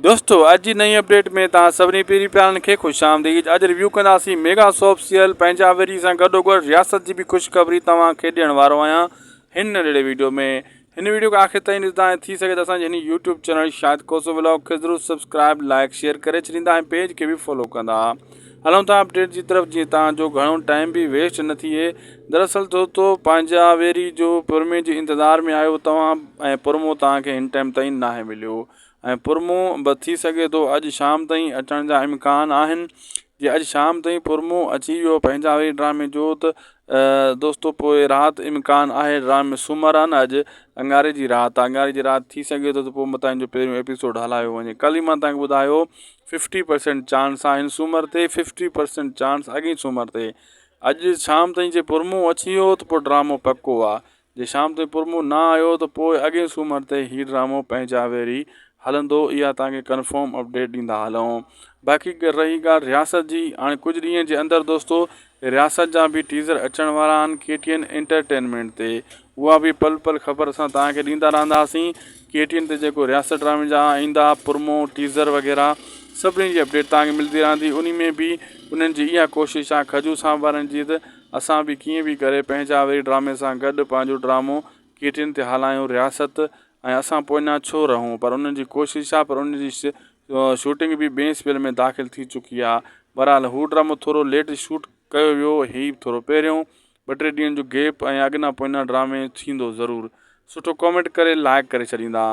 دوستو اڄ جي نئين اپڊيٽ ۾ توهان سڀني پيري پيارن کي خوش آمديد اڄ ريويو ڪنداسين ميگا سوپ سيريل پنهنجا وري سان گڏو گڏ رياست جي به خوشخبري توهان کي ڏيڻ وارو آهيان هن ننڍڙي ويڊيو ۾ هن ويڊيو کي آخر تائين ڏسندا ۽ ٿي سگهي ته اسان جي هن YouTube channel Shahid Khoso vlog کي ضرور سبسڪرائب لائڪ شيئر ڪري ڇڏيندا ۽ پيج کي به فالو ڪندا هلون ٿا اپڊيٽ جي طرف جيئن توهان جو گهڻو ٽائيم به ويسٽ نه ٿئي دراصل دوستو پنهنجا ويري جو پرمي جي انتظار ۾ آهيو توهان ۽ پرمو توهان کي هن ٽائيم تائين ناهي مليو ۽ پرمو به ٿي سگهي ٿو اڄ شام تائين اچڻ جا امڪان آهن جي اڄ شام تائين پرمو اچي ويو پنهنجا وري ڊرامي جو ته دوستو پوء رات امڪان آهي ڊرامي سومر آهي نه اڄ اڱاري جي رات آهي اڱاري جي رات ٿي سگهي ٿو ته پوء متان ان جو پهريون ايپيسوڊ هلايو وڃي ڪلهه ئي مان تهانکي ٻڌايو ففٽي پرسينٽ چانس آهن سومر تي ففٽي پرسينٽ چانس اڳئين سومر تي اڄ شام تائين جي پرمو اچي ويو ته پوء ڊرامو پڪو آهي جي شام تائين پرمو نه آيو ته پوء اڳئين سومر تي هي ڊرامو پنهنجا ويري هلندو اها توهان کي ڪنفرم اپڊيٽ ڏيندا هلون باقي رهي ڳالهه رياست جي هاڻي ڪجهه ڏينهن جي اندر دوستو رياست جا به ٽيزر اچڻ وارا آهن ڪي ٽي اين انٽرٽينمينٽ تي اها به پل پل خبر اسان توهان کي ڏيندا رهنداسين ڪي ٽي اين تي جيڪو رياست ڊرامي جا ايندا پرمو ٽيزر وغيره سڀني جي اپڊيٽ توهان کي ملندي رهندي انهي ۾ به انهن جي اها ڪوشش آهي کجو صاحب وارن جي ته اسان به ڪيئن به ڪري پنهنجا وري ڊرامي سان گڏ پنهنجو ڊرامو ڪي ٽي اين تي هلايون رياست ۽ اسان پوئنا ڇو رهون پر انهن جي ڪوشش آ پر انهن جي شوٽنگ به ٻئين اسپيل ۾ داخل ٿي چڪي آ بهرحال هو ڊرامو ٿورو ليٽ شوٽ ڪيو ويو هي ٿورو پهريون ٻه ٽي ڏينهن جو گيپ ۽ اڳنا پوئنا ڊرامي ٿيندو ضرور سٺو ڪامينٽ ڪري لائڪ ڪري ڇڏيندا.